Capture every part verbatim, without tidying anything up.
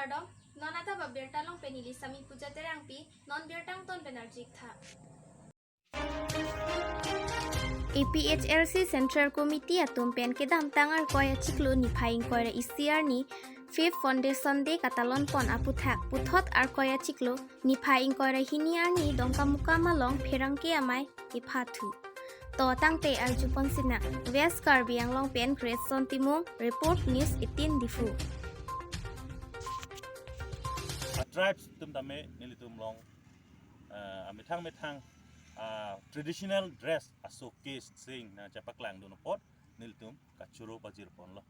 Kardom, non adap abirta along pen neli Sami Puja Terangpi, non birta angton pen arju-ik tha. A P H L C Central Committee atum pen kedamtang Arkoi achiklo niphai ingkoi ra isi arni Fifth Foundation Day katalon pon aputhak puthot Arkoi achiklo niphai ingkoi ra hini arni Dongkamukam along pherangke amei kepathu. To tangte arju pon sinang. West Karbi Anglong pen Greatson Timung, report News eighteen Diphu. A tribes atum tame nelitum along, ah, amethang methang, ah, traditional dress a showcase sing nangchepaklangdun apot nelitum kachoro pajir ponlo.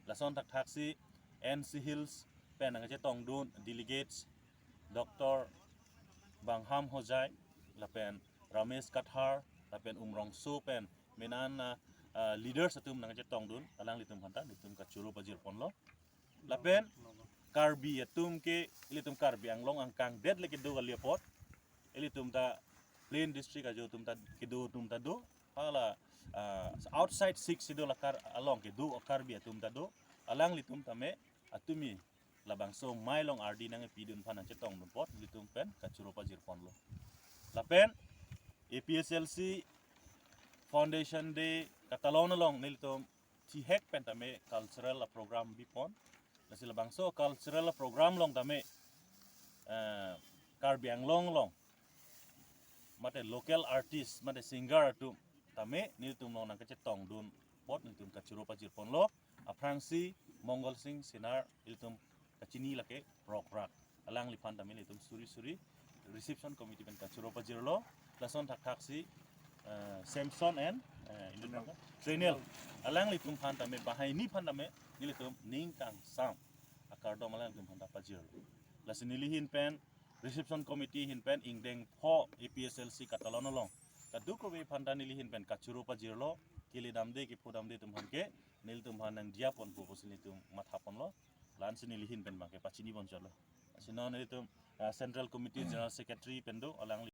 Lason thakthaksi N C Hills pen nangchetongdun delegates Doctor Bangham Hojai, lapen Ramesh Kathar, lapen Umrongso pen menang, ah, ah, leaders atum nangchetongdun, alanglitum aphanta nelitum kachoro pajir ponlo. Lapen Karbi atum ke, ilitum Karbi Anglong angkang det le kedo kali apot, ilitum ta plain district ajo atum ta kedo atum ta do, hala, ah, outside Sixth Schedule akar along kedo Karbi atum ta do, alanglitum tame atumi labangso amei along ardi nangpidun aphan nangchetongdun apot nelitum pen kachoro pajir ponlo. Lapen A P H L C Foundation Day katalon along nelitum thihek pen tame cultural program bipon. Lasi labangso cultural program along tame, eh, Karbi Anglong along mate local artist, mate singer atum tame nelitum along nangkachetongdun apot nelitum kachoro pajir ponlo. Aphrangsi Mongol Sing Senar, ilitum kachini lake Prok Rak, alangliphan tame nelitum suri suri reception committee pen kachoro pajirlo. Lason thakthaksi, eh, Samson and, eh, Trinel, alanglitum aphan tame, banghini aphan tame nelitum ning kangsam akardom alanglitum aphanta pajirlo. Lasi neli ahin pen, reception committee ahin pen ingdeng pho A P H L C katalon along kadokave aphanta neli ahin pen kachoro pajirlo, kele damde kepho damde atum aphan ke nelitum aphan nangdiya ponpo pusi nelitum matha ponlo. La-ansi neli ahin pen abangke pachini pon chotlo. Lasi non nelitum, ah, Central Committee General Secretary pen do, alang